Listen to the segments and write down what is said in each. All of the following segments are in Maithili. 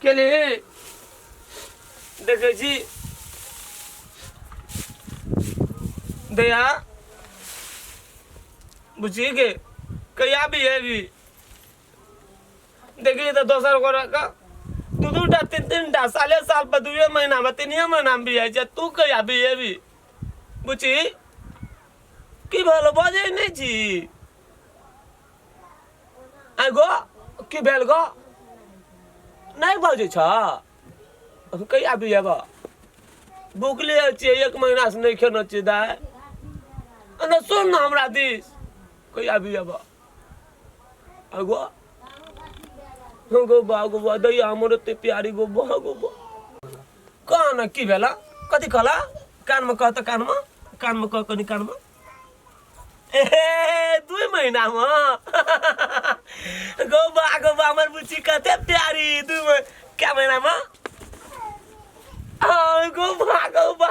केली देखै छी दया बुझी के कहिया भी है भी देखी तऽ दोसर गोरा का दू दू टा तीन तीन टा साले साल पर दुए महीना में तीनिए महीना में बियाह छै तू कहिया बिहेबी बुची की भेल बजै नहि छी आइ गो की भेल गो नहि बजै छ कहिया बिहेब भुखले छियै एक महीनासँ नहि खेने छियै दाइ नहि सुन ने हमरा दिस कहिया बिहेब अगो गो बा गो बा दैया हमर एते प्यारी गो बा गो बा कान की भेला कथी कहला कानमे कह तऽ कानमे कानमे कह कनि कानमे ए दुई महीनामे गो बा गो बा हमर बुच्ची कते प्यारी दुई क्या महीनामे हाँ, गो बा गो बा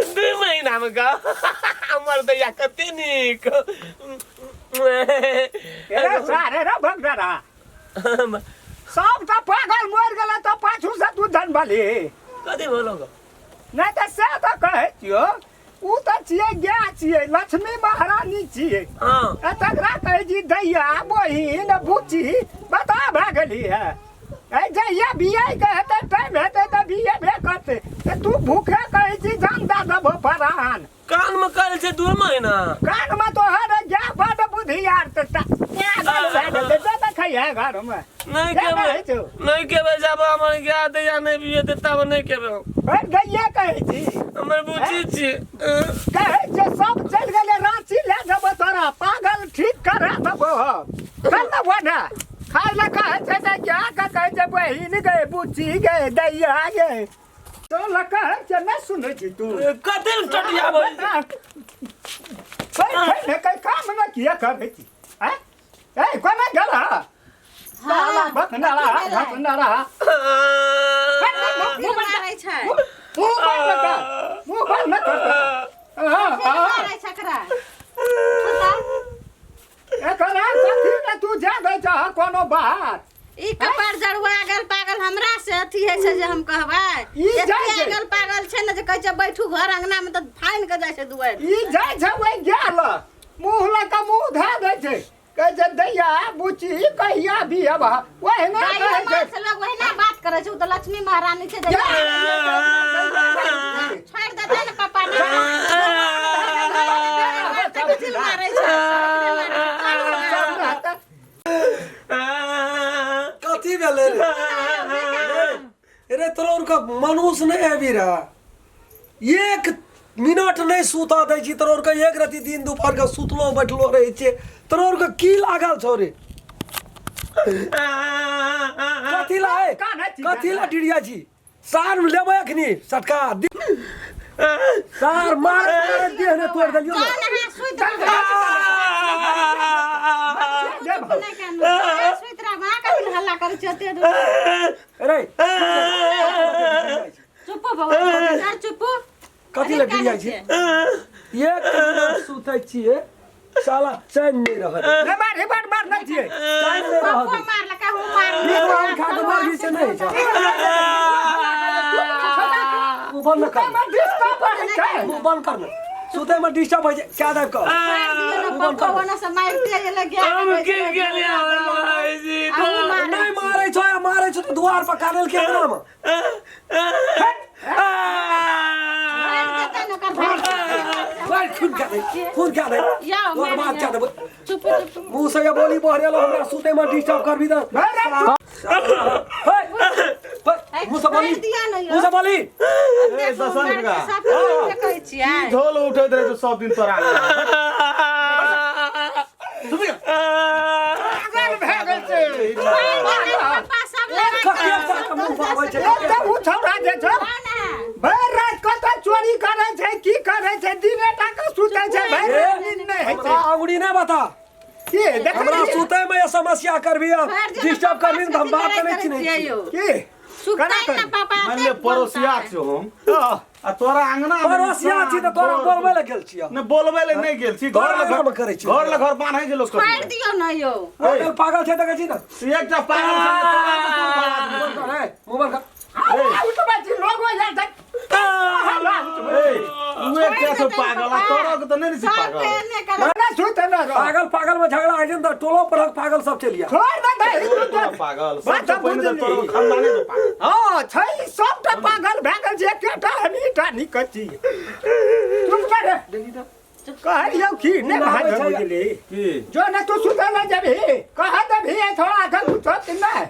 दुई महीनामे गो हमर दैया कते नीक रे सारे रे भगदरा सब तऽ पागल मरि गेलै तऽ पाछू से तू धन भली कथी बोलो गो नहि तऽ से तऽ कहै छियौ उ तऽ छियै गाय छियै लक्ष्मी महारानी छियै हाँ आ तकरा कहै छी दैया बहिन बुच्ची बता भए गेली है ए जहिया बियाह के हेतै टाइम हेतै तऽ बियाह करतै तऽ तू भूखे कहै छी जान दए देबो परान कान में कहल छै दू महीना कान में तोहर गाय बड बुधियार तऽ पागल भए गेलै तऽ देखै है घरमे नहीं क्या केबे कहै छौ? नहीं केबे जब हमर गाय दैया नहीं बिये तब नहीं केबे हम। भरि दैया कहै छी हमर बुची छी कहै छै सब चलि गेलै राँची लए जेबो तोरा पागल ठीक करा देबो हम चल ने बोना खाय लए कहै छै तऽ गाय के कहै छै बहिन गे बुच्ची गे दैया गे चल कहै छै नहि सुनै छी तू कथी लए टटिया बोल काम नहि किया करै छी आँय ए कोना गेल हा साला बकनारा घकनारा मुँह मारै छै मुँह बंद कर मुँह बंद कर हाँ फेर हाँ मारै छै एकरा बता, एकरा कथी ने तू जा दै छह कोनो बात ई कपार जरुआ अगल पागल हमरा से अथी होइ छै जे हम कहबै ई जाइ एते छै। अगल पागल छै ने जे कहै छै बैठू घर अंगना मे तऽ फाइन के जाइ छै दुआरि ई जाइ छै ओहि गेल मुँह लऽ कऽ मुँह धए दै छै कहै छै दैया बुच्ची कहिया बियब ओहिना दाइयो कहै माँ छै से लोग ओहिना बात करै छै उ तऽ लक्ष्मी महारानी छै जे छोड़ि देतै ने पापा ने कथी लए मारै छै कथी भेलै रे रे तोरा उनका मनुष्य नहीं आबि रहा एक मिनट नहीं सुता दै छी तोरा उनका एक रति दिन दोपहर के सुतलो बैठलो रहै छै तोरा उनका की लागल छौ रे कथी ला ए? कथी ला डिरिया छी सार में लेबै अखनी सटका सार मार मार देह ने तोड़ देलियो ने। चल अहाँ सुति रहू। नहि कानू। अहाँ सुति रहू। अहाँ कथी लए हल्ला करै छी ओते दूर? रे चुप बौआ सर चुप कथी लए गिर जाइ छी एक मिनट सुतै छियै साला चैन नहि रहत रे मार रे मार मार नहि छियै चैन नहि रहत पप्पो मारलकै हूँ मारलकै नीक आम खा कऽ मरबी से नहि छै मुँह बंद कर डिस्टर्ब होइ छै मुँह बंद कर ने सुतै में डिस्टर्ब होइ छै क्या दाबि कऽ मारि दियौ ने पप्पो ओना से मारिते एलै गैया हम की गेलियै हमरा भाईजी नहि मारै छौ आ मारै छौ तऽ दुआर पर कानल के अंगना में मारि देतै ने ओकर भाई भाइ खून खा दे खून खा दे या, तोहर मारि बाप दियौ। क्या देबो चुप चुप मुँह से ये बोली बहरेलो हमरा सुते में डिस्टर्ब करबी तऽ हे, हे, मुँह से बोली मारि दिया ने यौ। मुँह से बोली देखू, दसन मारि का। के साफ कहै छियै ढोल उठैत रहै छौ सब दिन तोरा पागल भए गेल छै मारि देतै पप्पा सब लड़ाइ कते करै साल के मुँह पाबै छै एकटा उ छौड़ा जे छौ भरि राति कतऽ चोरी करै छै की करै छै दिने टा के सुतै छै भरि राति नींद नहि होइ हमरा छै अंगुरी नहि बता की देखै हमरा छियै? सुते में ये समस्या करबी भरि दिन डिस्टर्ब करबी तऽ हम पप्पा बाप के से नहि लड़ाइ चिन्है करै छी छियै यौ। की सुखतै केना ना पापा मान ले पड़ोसिया छियो हम आ तोरा अंगना मे पड़ोसिया छी तऽ तोरा बोलबै लए गेल छियौ। नहि बोलबै लए नहि गेल छी, घर तोरा लए अंगना मे करै छी। घर लए घर बान्है छै लोक छोड़ि दियौ न यौ। पागल पागल छै देखै छी ने। एकटा पागल छै तोरा तऽ कोन भाड़ आदमी मोबाइल कर, ए, मोबाइल कर। उठबै छी लोग या देख ए, उ एकटा छौ पागल आ तोरा के तऽ नहि ने छी सब पागल। एने करे। ना सुत ना रह। पागल पागल में झगड़ा होइ छै ने तऽ टोलो परहक पागल सब चलि आयल। छोड़ दे दही तोरा तू। पागल बात सबसँ पहिने तऽ बुझली। तोरो खानदाने छौ पागल। हाँ छै सबटा पागल भए गेल छै, एकेटा हमहीटा निकट छी। चुप कर रे। कहलियौ की नहि भाग बुझली की जो ने तू सुतै लए जेबही कह देबही थोड़ा आगे उठत कि नहि।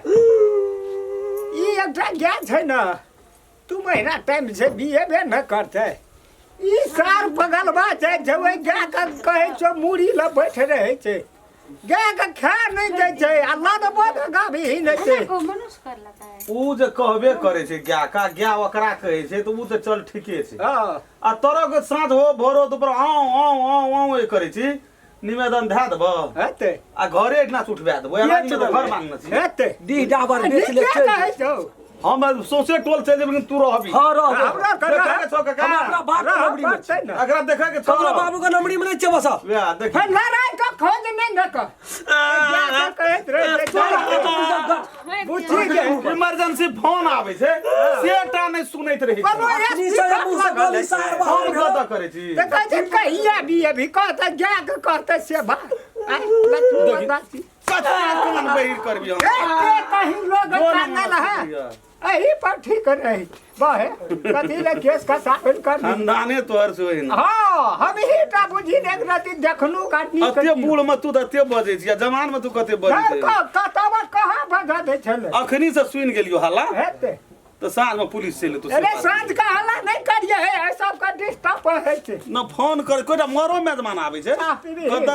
ई एकटा ज्ञान छै ने, 2 महीना टाइम छै, बिहेबे न करतै। ई सार बगलबा जाइ छै, ओहि गायके कहै छौ मूड़ी लऽ बैठ रहै छै, गायके खा नहि दै छै आ लदबो तऽ गाभी नहि छै। को मनुष्य करलकै उ जे कहबे करै छै गाय का गाय ओकरा कहै छै तऽ उ तऽ चल ठीके छै। हँ आ तोरो के साँझ हो भोरो दुपहर आऊं आऊं आऊं आऊं ए करै छी, निवेदन धए देबह हेतै आ घरे एहिठिना से उठबा देबो, एना बेच निवेदन घर मांगने छी। हेतै डीह डाबर बेच ले नीके चलि कहै जो। छौ। हम सौंसे टोल चलि जेबै लेकिन तू रहबी। हँ रहबै। हमरा देखै के छौ काका? हम अपना बाप के रहऽ नमरी में छी। पड़तै ने। एकरा देखै के छौ। ककरो बाबू के नमरी में नहि छियै बस। वएह देखी। फेर लड़ाइ के खोज नहि ने कर। गाय के कहैत रहै छै, बुझी गेल। इमरजेंसी फोन आबै छै से टा नहि सुनैत रहै कोनो छै। अपनी से मुँह से गोली सार बाहर फोन भेल। कतऽ करै छी? तऽ कहै छै कहिया भी अभी कहतै गाय के कहतै से बात। आइ लक्ष्मी बदमाशी। कते कान बहिर करबी हम? एते कहीं लोग जो कानल नहि है सुनैया। एही पर ठीक रही बहे कथी ले केस कसाबन कर दी। खानदाने तोहर छौ एहिना। हाँ हम ही टा बुझी ने एक राति देखनु काटनी अते बूढ़ में तू तऽ एते बजै छी आ जवान में तू कते बजै छी। कतबा कहाँ बजा दै छलै अखनी से सुनि गेलियो हल्ला हेतै। तऽ साँझ में पुलिस चलि एतौ। से अरे बात। साँझ का हल्ला नहीं करिए है, सब का डिस्टर्ब है छै। न फोन कर कोइटा मरो मेजमान आबै छै। चाह पीबी। कतऽ